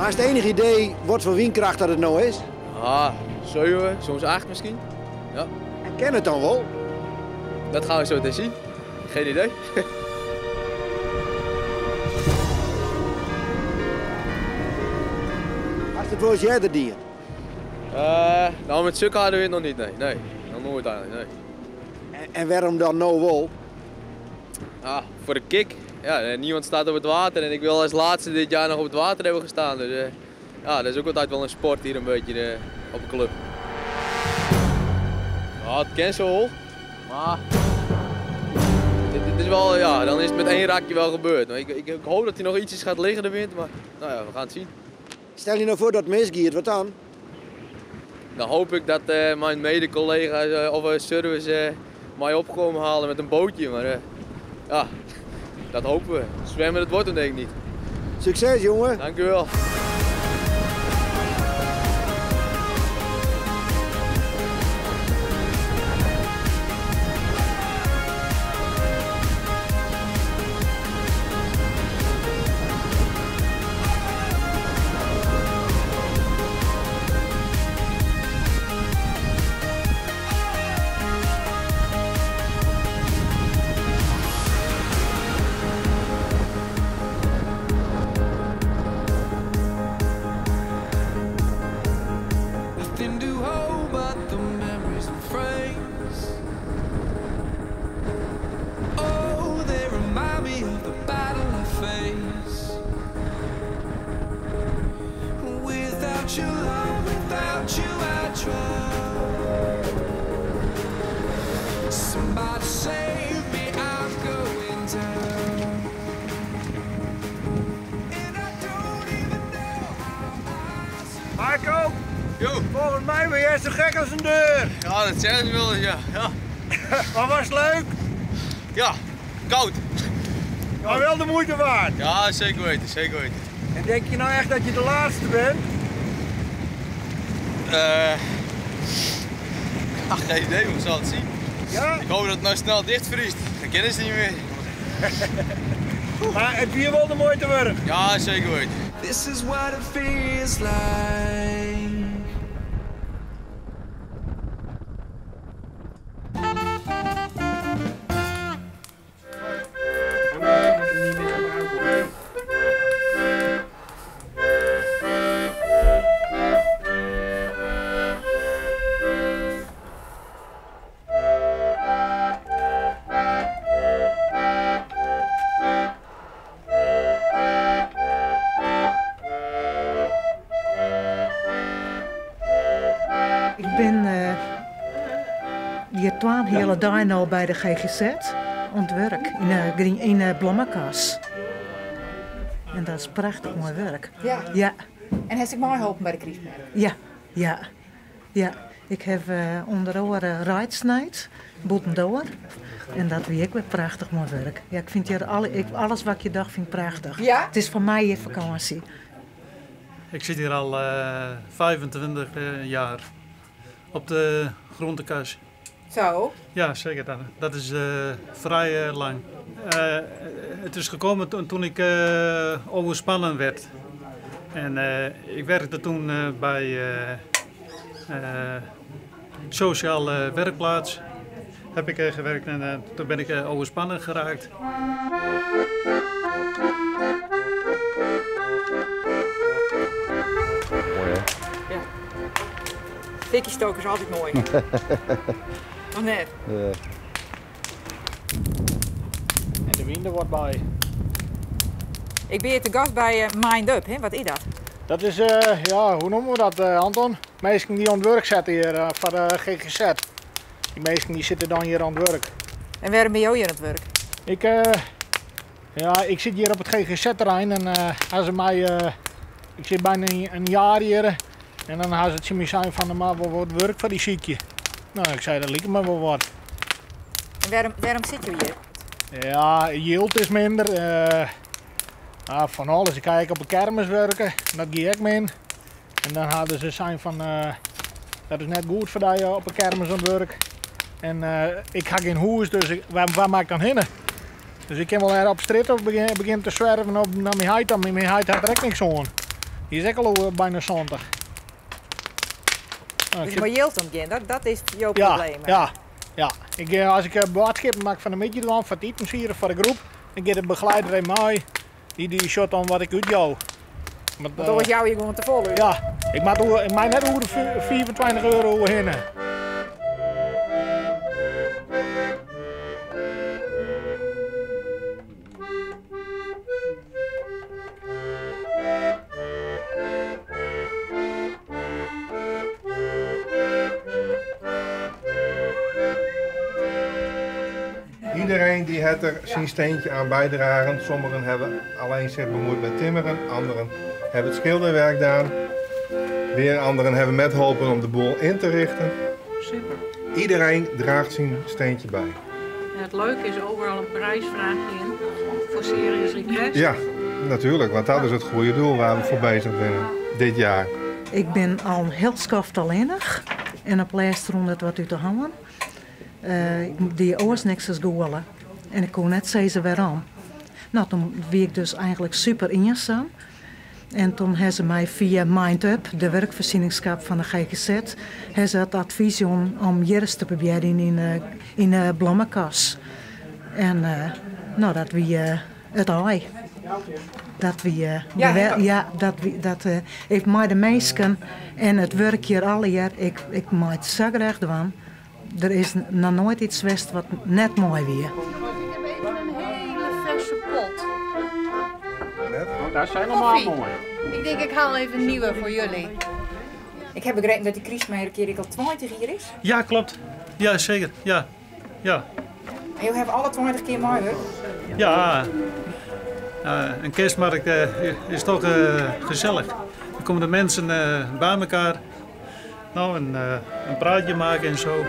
Hast enig idee wat foar wynkracht dat it no is? Ah, 7, soms 8 miskien. Ja. En kin it dan wol? Dat gaan we zo meteen zien. Geen idee. Hast it wolris earder dien? Uh, no, met sukke harde wind noch niet, nee. Nee, noch noait eigenlik, nee. En, en wêrom dan no wol? Ah, voor de kick. Ja, niemand staat op het water en ik wil als laatste dit jaar nog op het water hebben gestaan. Dus ja, dat is ook altijd wel een sport hier een beetje op de club. Ja, het ken zo wel, maar dit is wel, ja, dan is het met één rakje wel gebeurd. Maar ik hoop dat hij nog ietsjes gaat liggen de wind, maar nou ja, we gaan het zien. Stel je nou voor dat het misgiet, wat dan? Dan hoop ik dat mijn mede-collega's of service mij opkomen halen met een bootje. Maar ja, dat hopen we. Zwemmen, dat wordt hem denk ik niet. Succes, jongen. Dank u wel. Nothing to hold but the memories and frames. Oh, they remind me of the battle I face. Without your love, without you I drown. Somebody save me, I'm going down. And I don't even know how I Marco! Jo. Volgens mij ben jij zo gek als een deur. Ja, dat zeggen ze wel eens, ja. Ja. Maar was het leuk? Ja, koud. Maar wel de moeite waard. Ja, zeker weten, zeker weten. En denk je nou echt dat je de laatste bent? Ach, geen idee, we zullen het zien. Ja? Ik hoop dat het nou snel dichtvriest. Dan kennen ze niet meer. Maar het bier wel de moeite waard. Ja, zeker weten. This is what it feels like. Ik ben hier 12 hele dagen al bij de GGZ aan het werk in de blommenkas. En dat is prachtig mooi werk. Ja. Ja. En heeft ik mooi geholpen bij de Krystmerk? Ja, ja, ja. Ik heb onder andere Rijdsnijd, Boetendoor. En dat wie ik weer prachtig mooi werk. Ja, ik vind hier alle, ik, alles wat je dacht vind ik prachtig. Ja? Het is voor mij je vakantie. Ik zit hier al 25 jaar op de groentekas. Zo? Ja, zeker. Dat is vrij lang. Het is gekomen toen ik overspannen werd. En ik werkte toen bij sociale werkplaats. Heb ik gewerkt en toen ben ik overspannen geraakt. Mooi hè? Ja. Fikkie stoken is altijd mooi. Nog net. Ja. En de wind er wordt bij. Ik ben hier te gast bij Mind Up, hè? Wat is dat? Dat is, ja, hoe noemen we dat, Anton? Mensen die aan het werk zetten hier voor de GGZ. Die mensen die zitten dan hier aan het werk. En waarom ben jij hier aan het werk? Ik zit hier op het G G Z-terrein en als ze mij, ik zit bijna een jaar hier en dan hadden ze het me zijn van, maar wat wordt werk voor die ziekje? Nou, ik zei, dat lijkt me wel wat. En waarom zit je hier? Ja, yield is minder. Van alles. Ik ga op de kermis werken, dat ga ik min. En dan hadden ze zijn van, dat is net goed voor dat je op de kermis aan het werk. En ik ga geen hoes, dus waar maak ik dan heen? Dus ik kan wel erg op straat of begin te zwerven op, naar mijn huid, dan mijn huid had er ook niks aan. Dy is ek al oer byna 70. Dus mei jild omgean, dat is jo probleem? Ja, ja. Ik, as ik boadskippen mak fan de middei dwaan foar it itensieden foar de groep, dan giet de begeleider even mei. Dy sjocht dan wat ik útjou. Want oars jou je gewoan te folle út. Ja, ik moat oer, ik mei net oer de 25 euro oerhinne. Iedereen die het er zijn steentje aan bijdragen. Sommigen hebben alleen zich bemoeid met timmeren, anderen hebben het schilderwerk gedaan. Weer anderen hebben metgeholpen om de boel in te richten. Super. Iedereen draagt zijn steentje bij. En het leuke is overal een prijsvraagje in voor Serious Request. Ja, natuurlijk, want dat is het goede doel waar we voor bezig zijn dit jaar. Ik ben al een heel skoft allinnich en op lêst rûn it wat út de hân. Ik die oars niks as gûle en ik koe net sizze wêrom. No, toen wie ik dus eigenlijk super iensum. En toen ha se my fia MindUp, de wurkfoarsjenningskap fan de GGZ, ha se it advys jûn om hjir ris te probearjen yn de blommekas. En no, dat wie it aai. Dat wie, ja, dat wie, dat, ik mei de minsken en it wurk hjir allegear, ik mei it sa graach dwaan. Der is noch noait iets west wat net moai wie. Ik heb even een hele verse pot. Dat zijn normaal Koffie. mooi. Ik denk ik haal even een nieuwe voor jullie. Ik heb begrepen dat die krystmerk hier al 20 jier is. Ja, klopt. Ja, zeker. Ja. Ja. En jullie hebben alle 20 keer meiwurke? Ja. Een kerstmarkt is toch gezellig. Dan komen de mensen bij elkaar. Nou, een praatje maken en zo.